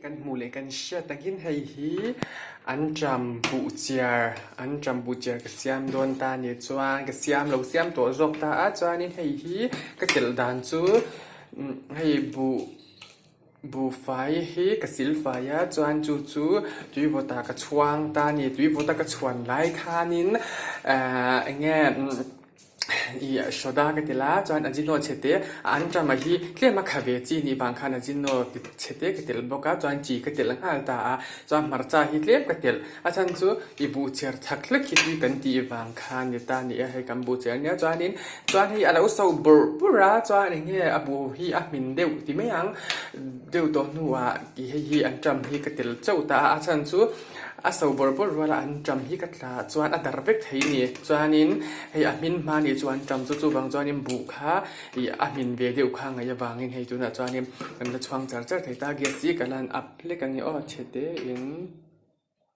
Kan hmuh leh kan hriat takin hei hi anṭam buhchiar anṭam buhchiar ka siam dawn ta a nih chuan ka siam lo siam tawh zawk ta a chuanin hei hi ka telh dan chu hei buh buhfai hi ka sil fai a chuan chu chu tui vawtah ka chhuang ta a ni tui vawta ka chhuan lai khanin ahh eng nge. Ih soda ka ti la chuan ajino chhe te a anṭam hi tlem a kha ve chi nih vang khan ajino chhe te ka telh bawk a chuan chi ka telh nghal ta a chuan hmarcha hi tlem ka telh a chhan chu i buhchiar thak hlek hi tui kan tih vang khan ni ta a ni a hei kan buhchiar ania chuanin chuan hei a lo so bawrh bawrh a chuan eng nge a bu hi a hmin deuh ti mai ang deuh tawh hnuah tih hei hi anṭam hi ka telh chauh ta a a chhan chu. A so bawrh bawrh rual a an ṭam hi ka tla chuan a darh vek thei a ni. Chuanin hei a hmin hma nih chuan ṭam chu chuvang chuanin buh kha ih a hmin ve deuh kha ngaih avangin hei tunah chuanin kan la chhuang char char thei ta. Gas hi ka lan up hlek a ni aw chhe te in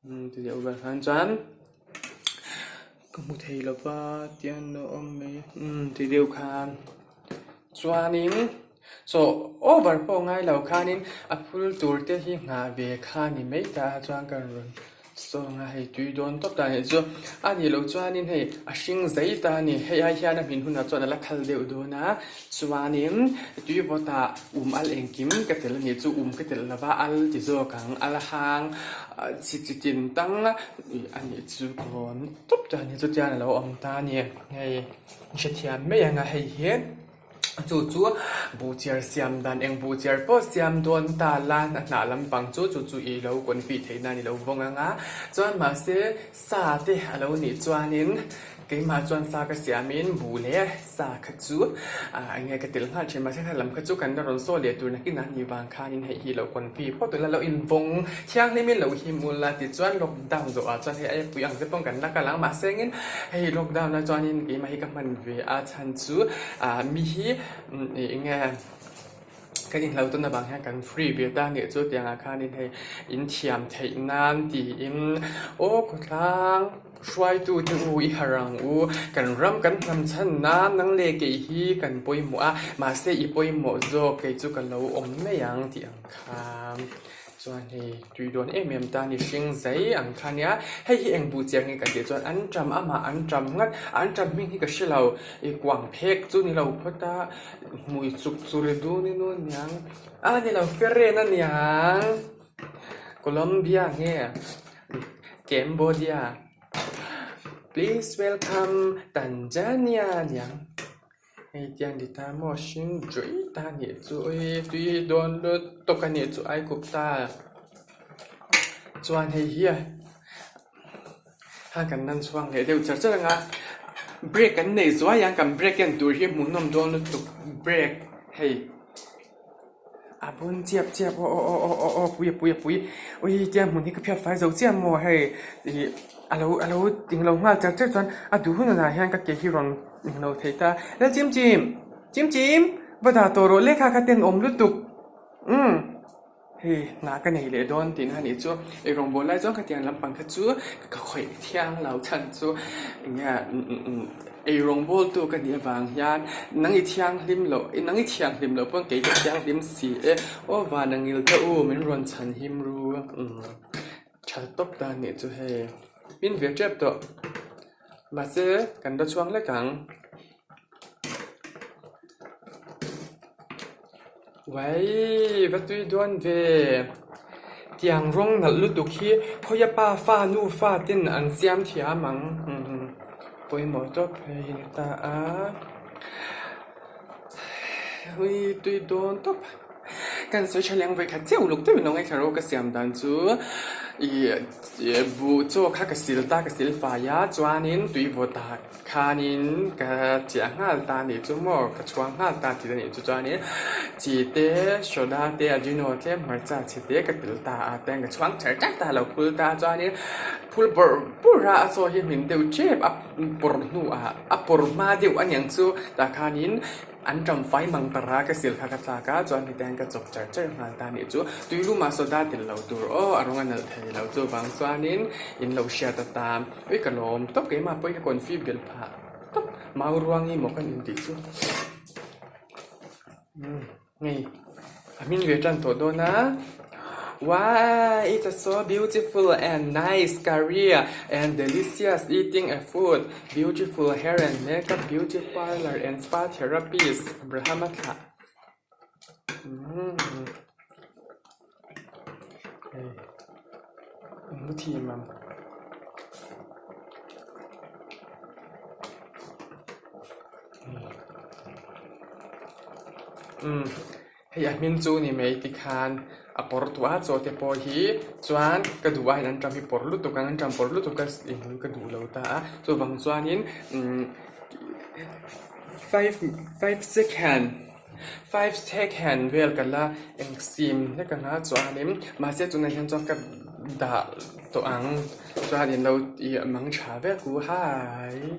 umm ti deuh vel khan chuan ka hmu thei lo va tian a awm mai umm ti deuh khan chuanin. Chaw over pawh ngai lo khanin a phul tur te hi nghah ve kha ni mai ta a chuan ka rawn sawng a hei tui dawn tawp ta nih chu a nih loh chuanin hei a hring zai ta a ni hei ai hian a hmin hunah chuan a la khal deuh dawn a chuanin tui vawtah um al engkim ka tel a nih chu um ka telh lova al ti zawk ang al hang chi chi tin tang a nih chu ka rawn tawp ta a ni chutiang a lo awm ta a ni hei hrethiam mai ang a hei hi. Chu chu buhchiar siam dan eng buhchiar pawh siam dawn ta la a hnah lampang chu chu chu i lo confi theih nan i lo vawng ang a chuan mahse sa te a lo nih chuanin keimah chuan sa ka siamin buh leh sa kha chu ah eng nge ka telh nghal thin mahse kha lam kha chu kan la rawn saw leh tur nakin a nih vang khanin hei hi lo confi phawt ula lo invawng thianghlimin lo him ula tichuan lockdown zawhah chuan hei a pui ang te pawh kan la kal ang mahse engin hei lockdown ah chuanin keimah hi ka hman ve a. Chhan chu ah mi hi eng nge kan inhlo tawn avang hian kan free ve ta nih chu tiangah khanin hei in thiam theih nan tiin aw khawtlang hruaitu te u i harh ang u kan ram kan hnam chhan nan nang leh kei hi kan pawimawh a mahse i pawimawh zawk kei chu ka lo awm mai ang tih ang khan. Chuan hei tui dawn em em ta ni hring zai ang kha nia hei hi eng buh chiang nge kan tih chuan an ṭam amah an ṭam ngat an ṭam hming hi ka hre lo ih kuang phek chu ni lo phawt a hmui chuk chur dun in aw niang a ni lo feren a niang Colombia nge Cambodia please welcome Tanzania niang. Hei tiang ti ta maw hring duai ta nih chu ui tui dawn lut tawk a nih chu ai khup ta chuan hei hi a kan lan chhuak leh deuh char char ang a break kan nei zuai ang kan break en tur hi hmuhnawm dawn lutuk break hei. A bun chiap chiap aw aw aw aw aw pui a pui a pui ui tiang hmun hi ka phiat fai zo chiah maw hei ih a lo a lo eng lo nghal char char chuan a duh hun hunah hian ka ke hi rawn eng lo thei ta lal chim chim chim chim va dah tawh rawh lehkha kha ten awm lutuk umm hei hna ka nei leh dawn tihna a nih chu ei rawngbawl lai chuan khatiang lampang kha chu ka khawih thiang lo chhan chu eng nge umm. Ei rawngbawl tu ka nih avang hian nang i thianghlim loh nang i thianghlim loh pawn kei ka thianghlim si e aw van a ngil ta u min rawn chhan him ru umm tha tawp ta nih chu hei min ve tep tawh mahse kan la chhuang lek ang. Uaii va tui dawn ve tiang rawng nalh lutuk hi khawia pa fa nu fa ten an siam thiam ang pawimawh tawp hei hi ni ta a ui tui dawn tawp kan sawi tha leng vawikhat chiah uluk deuhin lo ngaithla rawh ka siam dan chu ih buh chaw kha ka sil ta ka sil fai a chuanin tui vawt ah. Khanin ka chiah nghal ta nih chu maw ka chhuang nghal ta tih a nih chu chuanin chi te soda te ajino te hmarcha chhe te ka tel ta a tiang ka chhuang char char ta a lo phul ta chuanin phul bawrh bawrh a a chaw hi hmin deuh tep a pawrh hnuah a pawrh hma deuh a niang chu tah khanin an ṭam fai mang ta ra ka sil kha ka tlak a chuan hetiang hian ka chawp char char nghal ta nih chu tui lumah soda tel lo tur aw a rawng a nalh thei lo chuvang chuanin in lo hriat atan. Ui ka lawm tawp keimah pawhin ka confi belh phah tawp mau ruang hi maw ka nin tih chu umm hei a hming ve tan tawh dawn a. Wow it's a so beautiful and nice career and delicious eating a food beautiful hair and makeup beauty parlour and spa therapist Abraham a thlah umm hei an hmu ang. Umm hei a hmin chu ni mai tikhan a pawr tuah a chaw te pawh hi chuan ka duh aiin an ṭam hi pawr lutuk ang an ṭam pawr lutuk a eng ka duh lo ta a chuvang chuanin umm five five second five second vel ka la eng sim hlek ang a chuanin mahse tunah hian chuan ka dah tawh ang chuan in lo ih mang tha vek u hai.